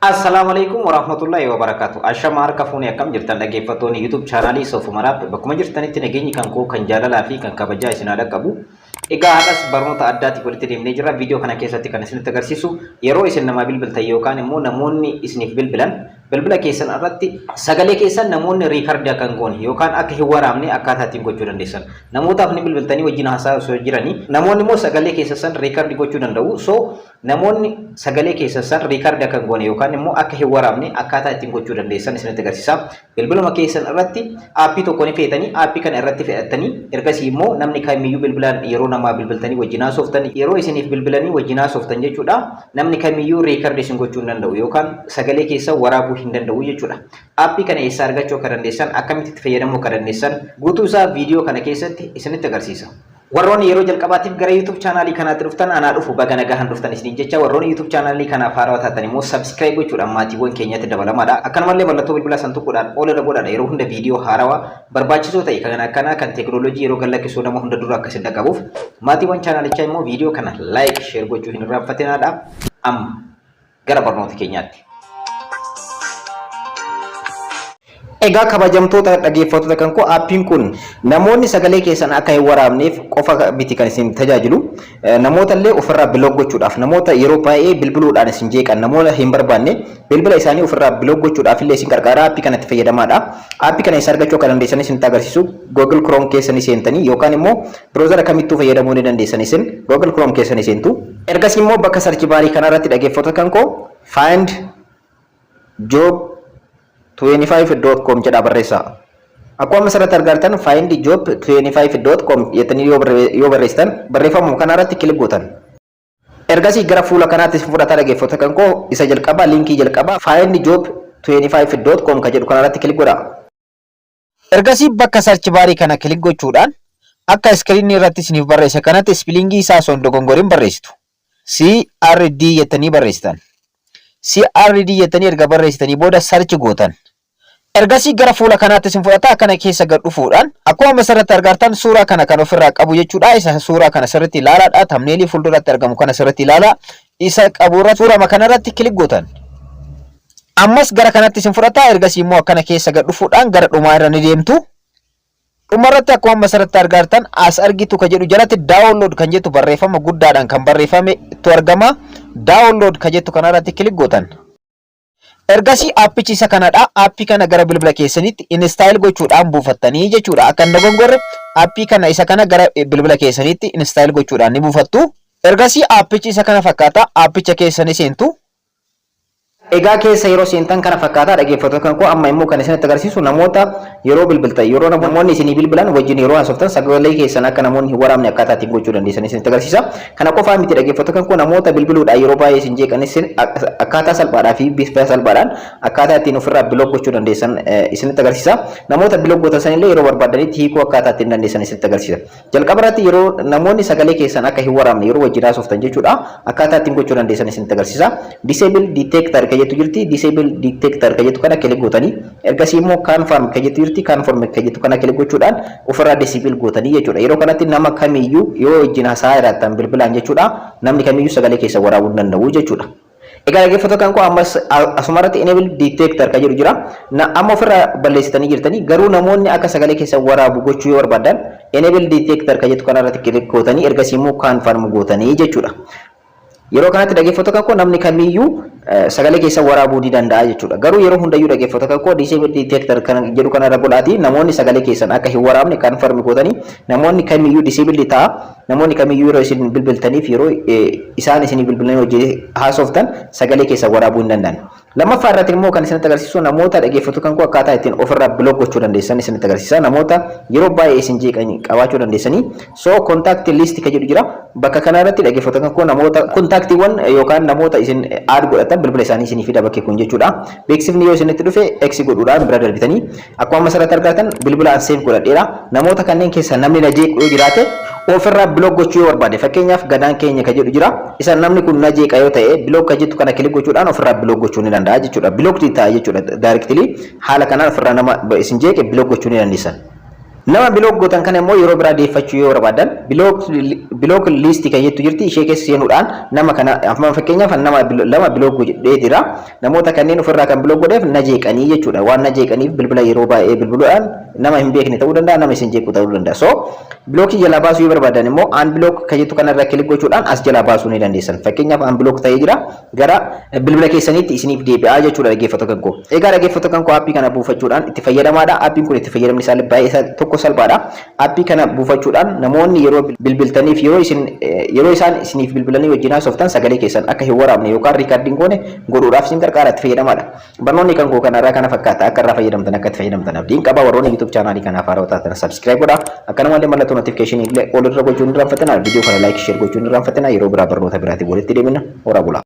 Assalaamu alaikum warahmatullahi wabarakatuh. Ashama harka fuunee, akkam jirtan dhaggeeffattoonni YouTube chaanaalii Soofumaraaf? Bakkuma jirtanitti nageenyi kan koo kan jaalalaa fi kan kabajaa isin haa dhaqqabu. Egaa har'as barnoota addaatiif walitti deemnee jirra. Viidiyoo kana keessatti kan isinitti agarsiisu, yeroo isin namaa bilbiltan yookaan immoo namoonni isiniif bilbilan, bilbila keessan irratti sagalee keessan namoonni record akka hin goone yookaan akka hin waraabne akkaataa ittiin gochuu dandeessan. Namootaaf ni bilbiltanii wajjin haasaa osoo jiranii namoonni immoo sagalee keessan san record gochuu danda'u. So namoonni sagalee keessan san record akka hin goone yookaan immoo akka hin waraabne akkaataa ittiin gochuu dandeessan isinitti agarsiisa. Bilbiluma keessan irratti aappii tokko ni feetanii, aappii kana irratti fe'attanii, ergasii immoo namni kamiyyuu bilbilaan yeroo namaa bilbiltanii wajjin haasoftan, yeroo isiniif bilbilanii wajjin haasoftan jechuudha. Namni kamiyyuu record isin gochuu hin danda'u yookaan sagalee keessan waraabuu hin danda'u jechuudha. Aappii kana eessaa argachuu akka dandeessan, akkamitti itti fayyadamuu akka dandeessan guutuu isaa viidiyoo kana keessatti isinitti agarsiisa. Warroonni yeroo jalqabaatiif gara YouTube chaanaalii kanaatti dhuftan, anaa dhufu, baga nagahan dhuftan isiniin jecha. Warroonni YouTube chaanaalii kanaaf haarawaa taatan immoo subscribe gochuudhaan maatiiwwan keenyatti dabalamaadha. Akkanumallee mallattoo bilbilaa san tuquudhaan ol irra godhaadha. Yeroo hunda viidiyoo haarawaa barbaachisoo ta'e kan akkanaa kan teekinooloojii yeroo gallakkisuu nama hunda dura akka isin dhaqqabuuf, maatiiwwan chaanaalichaa immoo viidiyoo kana like, share gochuu hin irraanfatinaadha. Amma gara barnoota keenyaatti. Egaa kabajamtoota dhaggeeffattoota kan koo, aappiin kun namoonni sagalee keessan akka hin waraabneef qofa miti kan isin tajaajilu. Namoota illee ofirraa block gochuudhaaf, namoota yeroo baay'ee bilbiluudhaan isin jeeqan, namoota hin barbaanne bilbila isaanii ofirraa block gochuudhaaf illee isin gargaara. Aappii kanatti fayyadamaadha. Aappii kana eessa argachuu akka dandeessan isinitti agarsiisu. Google Chrome keessa ni seentanii yookaan immoo browser kamittuu fayyadamuu ni dandeessan. Isin Google Chrome keessa ni seentu. Ergasii immoo bakka search baarii kanarratti, dhaggeeffattoota kan koo, find job 25.com jedhaa barreessaa. Akkuma asirratti argartan, find job 25.com jettanii yoo barreessitan, barreeffamuma kanarratti click gootan. Ergasii gara fuula kanaatti fudhataa. Dhaggeeffattoota kan koo, isa jalqabaa, liinkii jalqabaa find job 25.com kan jedhu kanarratti click godhaa. Ergasii bakka search baarii kana click gochuudhaan akka iskiriinii irratti isiniif barreesse kanatti spellingii isaa osoo hin dogongoriin barreessitu. CRD jettanii barreessitan. CRD jettanii erga barreessitanii booda search gootan. Ergasii gara fuula kanaatti isin fudhata. Akkana keessa gad dhufuudhaan akkuma asirratti argartan suuraa kana kan ofirraa qabu jechuudha. Isa suuraa kana sirriitti ilaalaadha. Thumbnailii fuulduratti argamu kana sirriitti ilaalaa. Isa qabu irratti, suuraa kanarratti click gootan. Ammas gara kanatti isin fudhata. Ergasii immoo akkana keessa gad dhufuudhaan gara dhumaa irra ni deemtu. Dhumarratti akkuma asirratti argartan, as argitu ka jedhu jalatti download kan jettu barreeffama guddaadhaan kan barreeffametu argama. Download ka jettu kanarratti click gootan. Ergasii aappichi isa kanadha. Aappii kana gara bilbila keessanitti install gochuudhaan buufattanii jechuudha. Akka hin dogongorre, aappii kana, isa kana gara bilbila keessanitti install gochuudhaan ni buufattu. Ergasii aappichi isa kana fakkaata. Aappicha keessa ni seentu. Egaa keessa yeroo seentan kana fakkaata, dhaggeeffattoota kan koo. Amma immoo kan isinitti agarsiisu, namoota yeroo bilbiltan, yeroo namoonni isinii bilbilan wajjin yeroo haasoftan, sagalee keessan akka namoonni hin waraabne akkaataa ittiin gochuu dandeessan isinitti agarsiisa. Kana qofaa miti, dhaggeeffattoota kan koo, namoota bilbiluudhaan yeroo baay'ee isin jeeqan isin akkaataa salphaadhaa fi bifa salphaadhaan akkaataa ittiin ofirraa block gochuu dandeessan isinitti agarsiisa. Namoota block gootan sanillee yeroo barbaadanitti hiikuu akkaataa ittiin dandeessan isinitti agarsiisa. Jalqaba irratti yeroo namoonni sagalee keessan akka hin waraabne yeroo wajjin haasoftan jechuudha, akkaataa ittiin gochuu dandeessan isinitti agarsiisa. Disable detector ka jettu jirti. Disable detector ka jettu kana click gootanii, ergasii immoo confirm ka jettu jirti. Confirm ka jettu kana click gochuudhaan ofirraa disable gootanii jechuudha. Yeroo kanatti nama kamiyyuu yoo wajjin haasa'aa jiraattan bilbilaan jechuudha, namni kamiyyuu sagalee keessa waraabuu hin danda'u jechuudha. Egaa dhaggeeffattoota kan koo, ammas asumarratti enable detector ka jedhu jira. Amma ofirraa balleessitanii jirtanii, garuu namoonni akka sagalee keessa waraabu gochuu yoo barbaadan, enable detector ka jettu kanarratti click gootanii, ergasii immoo confirm gootanii jechuudha. Yeroo kanatti, dhaggeeffattoota kan koo, namni kamiyyuu sagalee keessa waraabuu ni danda'a jechuudha. Garuu yeroo hundayyuu, dhaggeeffattoota kan koo, disable detector kan jedhu kanarra godhaati namoonni sagalee keessan akka hin waraabne confirm gootanii, namoonni kamiyyuu disable ta'a. Namoonni kamiyyuu yeroo isin bilbiltaniif yeroo isaan isinii bilbilanii hojii haasoftan sagalee keessa waraabuu hin danda'an. Lammaffaa irratti immoo kan isinitti agarsiisu, namoota, dhaggeeffattoota kan koo, akkaataa ittiin ofirraa block gochuu dandeessan isinitti agarsiisa. Namoota yeroo baay'ee isin jeeqan qabaachuu dandeessanii. So contact list kan jedhu jira. Bakka kana irratti, dhaggeeffattoota kan koo, namoota kontaaktiiwwan yookaan namoota isin add godhatan bilbila isaanii isinii fida bakkee kun jechuudha. Beeksifni yoo isinitti dhufe X godhuudhaan bira darbitanii, akkuma asirratti argatan bilbila an save godhadheera. Namoota kanneen keessa namni na jeequ yoo jiraate, ofirraa block gochuu yoo barbaade, fakkeenyaaf Gadaan Keenya ka jedhu jira. Isa namni kun na jeeqa yoo ta'e, block ka jettu kana click gochuudhaan ofirraa block gochuu ni danda'a jechuudha. Block ta'a jechuudha directly. Haala kanaan ofirraa nama isin jeeqe block gochuu ni dandeessan. Nama block gootan kana immoo yeroo biraa deeffachuu yoo barbaadan, block list kan jettu jirti. Ishee keessa seenuudhaan nama kana, amma fakkeenyaaf nama lama block godhee jira. Namoota kanneen ofirraa kan block godheef na jeeqanii jechuudha. Waan na jeeqaniif bilbila yeroo baay'ee bilbiluudhaan, nama hin beekne ta'uu danda'a, nama isin jeequ ta'uu danda'a. So block jalaa baasuu yoo barbaadan immoo unblock kan jettu kanarra click gochuudhaan as jalaa baasuu ni dandeessan. Fakkeenyaaf unblock ta'ee jira, gara bilbila keessaniitti isiniif deebi'aa jechuudha, dhaggeeffattoota kan koo. Egaa dhaggeeffattoota kan koo, aappii kana buufachuudhaan itti fayyadamaadha. Aappiin kun itti fayyadamni isaa baay'ee tokko salphaadha. Aappii kana buufachuudhaan namoonni yeroo bilbiltaniif yeroo isaan isiniif bilbilanii wajjin haasoftan sagalee keessan akka hin waraabne yookaan record hin goone godhuudhaaf isin gargaara, itti fayyadamaadha. Barnoonni kan koo kanarraa kana fakkaata. Akka irraa fayyadamtan, akka itti fayyadamtan abdiin qaba. Warroonni YouTube chaanaalii kanaaf haarawaa taatan subscribe godhaa. Akkanumallee mallattoo notification illee ol irra gochuun hin irraanfatinaa. Viidiyoo kana like, share gochuun hin irraanfatinaa. Yeroo biraa barnoota biraatiin walitti deemina. Horaa bulaa.